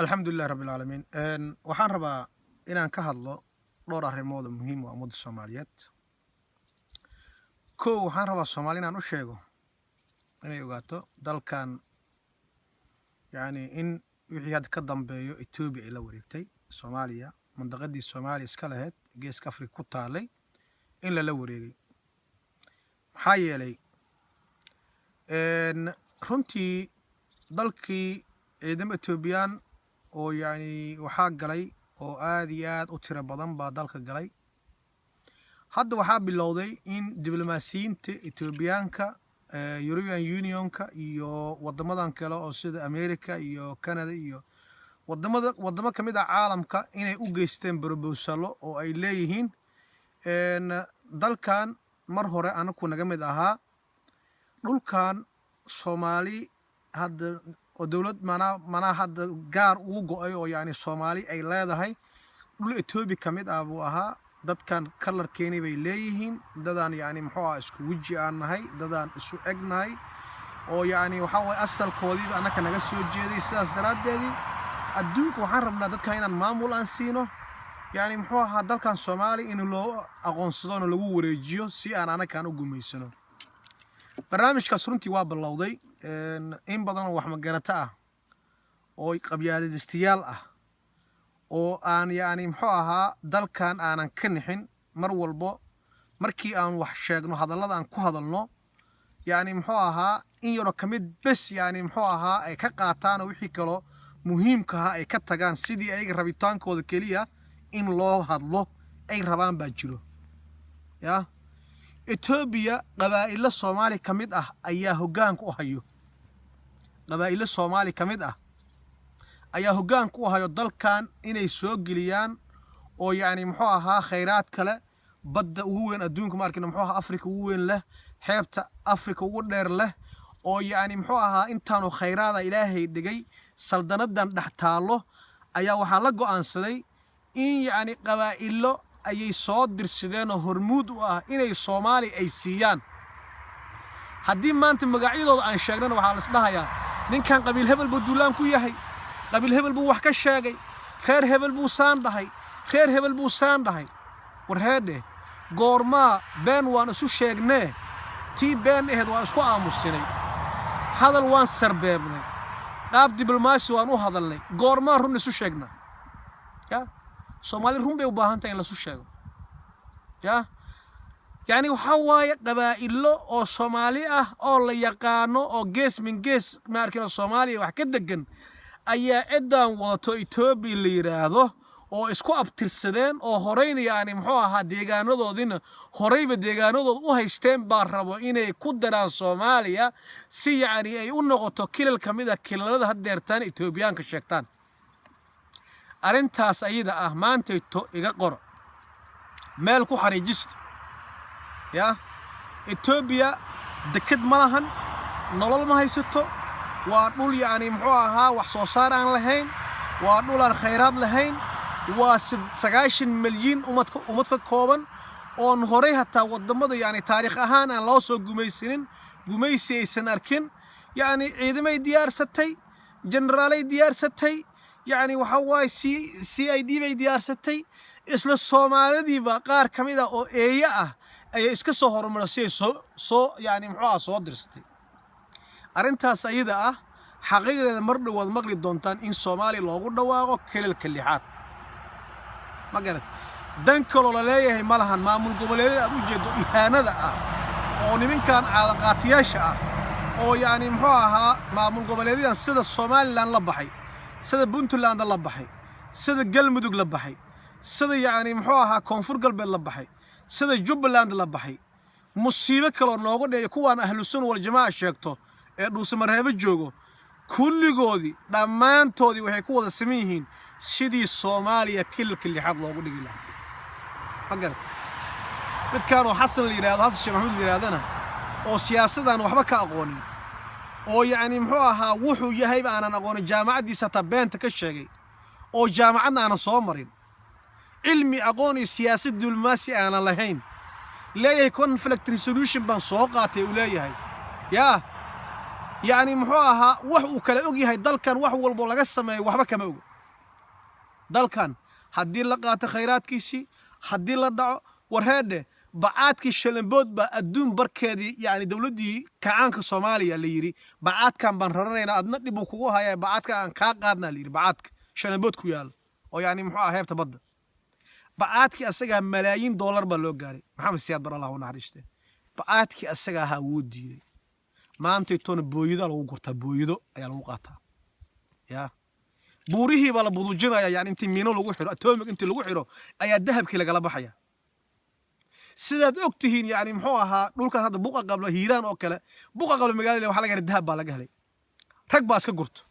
Alxamdulilah rabbi alcaalamiin. Waxaan rabaa inaan ka hadlo dhowr arrimood oo muhiim u ah ummadda Soomaaliyeed. Kow, waxaan rabaa Soomaali inaan u sheego inay ogaato dalkan, yacni, in wixii hadda ka dambeeyo Etoobiya ay la wareegtay Soomaaliya, mandaqadii Soomaaliya iska lahayd, Geeska Afrika ku taalay, in lala wareegay. Maxaa yeelay, runtii dalkii ciidamo Etoobiyaan oo, yacni, waxaa galay oo aad iyo aad u tiro badan baa dalka galay. Hadda waxaa bilowday in diblomaasiyiinta Etoobiyaanka, European Unionka iyo wadamadan kale oo sida America iyo Canada iyo wadamada, wadamo ka mid ah caalamka, inay u geysteen proposalo oo ay leeyihiin dalkan mar hore anaku naga mid ahaa, dhulkan Soomaali hadda oo dowlad manaa hadda gaar ugu go'ay oo, yacni, Soomaali ay leedahay, dhul Etoobiya ka mid ah buu ahaa. Dadkan kalarkeeni bay leeyihiin, dadaan, yacni, muxuu ah, isku weji aan nahay, dadaan isu egnahay oo, yacni, waxaa waye asalkoodiiba annaka naga soo jeeday. Sidaas daraaddeedii adduunka waxaan rabnaa dadkan inaan maamul aan siino, yacni, muxuu ahaa, dalkan Soomaaliya in loo aqoonsadona lagu wareejiyo si aan annakaan u gumaysano. Barnaamijkaas runtii waa bilowday. In badan oo wax magarato ah oo qabyaadadistayaal ah oo aan, yacni, muxuu ahaa, dalkan aanan ka nixin, mar walbo markii aan wax sheegno, hadallada aan ku hadalno, yacni, muxuu ahaa, in yaroo ka mid bes, yacni, muxuu ahaa, ay ka qaataan oo wixii kaloo muhiimka ahaa ay ka tagaan, sidii ayaga rabitaankooda keliya in loo hadlo ay rabaan baa jiro. Ya Etoobiya qabaa'ilo Soomaali ka mid ah ayaa hoggaanka u hayo, qabaa'ilo Soomaali ka mid ah ayaa hoggaanka u hayo dalkan inay soo geliyaan oo, yacni, muxuu ahaa, khayraad kale, badda ugu weyn adduunka, ma arkin, muxuu ahaa, Afrika ugu weyn leh, xeebta Afrika ugu dheer leh, oo, yacni, muxuu ahaa, intaanu khayraada Ilaahay dhigay saldanadan dhex taallo, ayaa waxaa la go'aansaday in, yacni, qabaa'ilo ayay soo dirsadeen oo hormuud u ah inay Soomaali ay siiyaan. Haddii maanta magacyadooda aan sheegnana, waxaa la isdhahayaa ninkan qabiil hebel buu duulaan ku yahay, qabiil hebel buu wax ka sheegay, reer hebel buu saan dhahay, reer hebel buu saan dhahay. War heedhe, goormaa been waan isu sheegnee? Tii been ahayd waan isku aamusinay, hadal waan sarbeebnay, qaab diblomaasi waan u hadalnay. Goormaa run isu sheegnaa? Ya Soomaali run bay u baahan tahay in lasu sheego. Ya, yacni, waxaa waaye qabaa'ilo oo Soomaali ah oo la yaqaano oo gees min gees, ma arkin, Soomaaliya wax ka degan ayaa ciddaan wadato Etoobiya la yidhaahdo oo isku abtirsadeen oo horeyna, yacni, muxuu ahaa, deegaanadoodina horeyba deegaanadooda u haysteen baa rabo inay ku daraan Soomaaliya si, yacni, ay u noqoto kilal ka mid a kilalada haddeertaan Etoobiyaanka sheegtaan. Arrintaas ayada ah maantayto iga qoro, meel ku xariijista. Ya Etoobiya deked ma lahan, nolol ma haysato, waa dhul, yacni, muxuu ahaa, wax soo saar aan lahayn, waa dhul aan khayraad lahayn, waa 90 milyan ummad ka kooban oon horey hataa waddamada, yacni, taariikh ahaan aan loo soo gumaysanin, gumaysi aysan arkin. Yacni, ciidamay diyaarsatay, generaalay diyaarsatay, yacni, waxa waaye CID bay diyaarsatay. Isla Soomaalidiiba qaar ka mid ah oo eeye ah ayay iska soo horumarisay, soo, yacni, muxuu ah, soo dirsatay. Arrintaas ayada ah xaqiiqdeeda mar dhow waad maqli doontaan in Soomaaliya loogu dhawaaqo kilalka lixaad. Ma garat? Dan kaloo la leeyahay ma lahan. Maamul goboleedyada aad u jeedo ihaanada ah oo niminkan caadaqaatiyaasha ah oo, yacni, muxuu ahaa, maamul goboleedyadan sida Somaliland la baxay, sida Puntland la baxay, sida Galmudug la baxay, sida, yacni, muxuu ahaa, Koonfur Galbeed la baxay, sida Jubbaland la baxay, musiibo kaloo nooga dheeyo, kuwaan Ahlu Sunna Waljamaaca sheegto ee Dhuusamareebo joogo, kulligoodii dhammaantoodii waxay ku wada siman yihiin sidii Soomaaliya kilalka lixaad loogu dhigi lahaa. Ma garat? Midkaanoo Xasan la yidhahdo, Xasan Sheekh Maxamuud la yidhahdana, oo siyaasadaan waxba ka aqoonin oo, yacni, muxuu ahaa, wuxuu yahayba aanan aqoonin, jaamacaddiisa hataa beenta ka sheegay oo jaamacadna aanan soo marin, cilmi aqoon iyo siyaasad diblomaasi aanan lahayn, leeyahay conflict resolution baan soo qaatay uu leeyahay. Yaa, yacni, muxuu ahaa, wax uu kala og yahay dalkan wax walbo laga sameeyo waxba kama ogo. Dalkan haddii la qaato khayraadkiisii, haddii la dhaco, warheedhe, bacaadkii Shalambood baa adduun barkeedii, yani dowladdii kacaanka Soomaaliya la yidhi, "Bacaadkan baan raranaynaa, adna dhib buu kugu hayaa, bacaadka aan kaa qaadnaa," la yidhi. Bacaadka Shalambood ku yaalo oo yani muxuu ah heebta badda, bacaadkii asagaa malaayiin dollar baa loo gaaray. Maxamed Siyaad Bar, Allah u naxariiste, bacaadkii asaga ahaa wuu diiday. Maantay toona booyado lagu gurtaa, booyado ayaa lagu qaataa. Ya buurihii baa la budujinaya, yani intii miino lagu xiro, atomic intii lagu xiro, ayaa dahabkii lagala baxaya. Sidaad og tihiin, yani muxuu ahaa, dhulkan hadda Buqa Qablo, Hiiraan oo kale, Buqa Qablo magaalada waxaa laga helay dahab baa laga helay, rag baa iska gurto.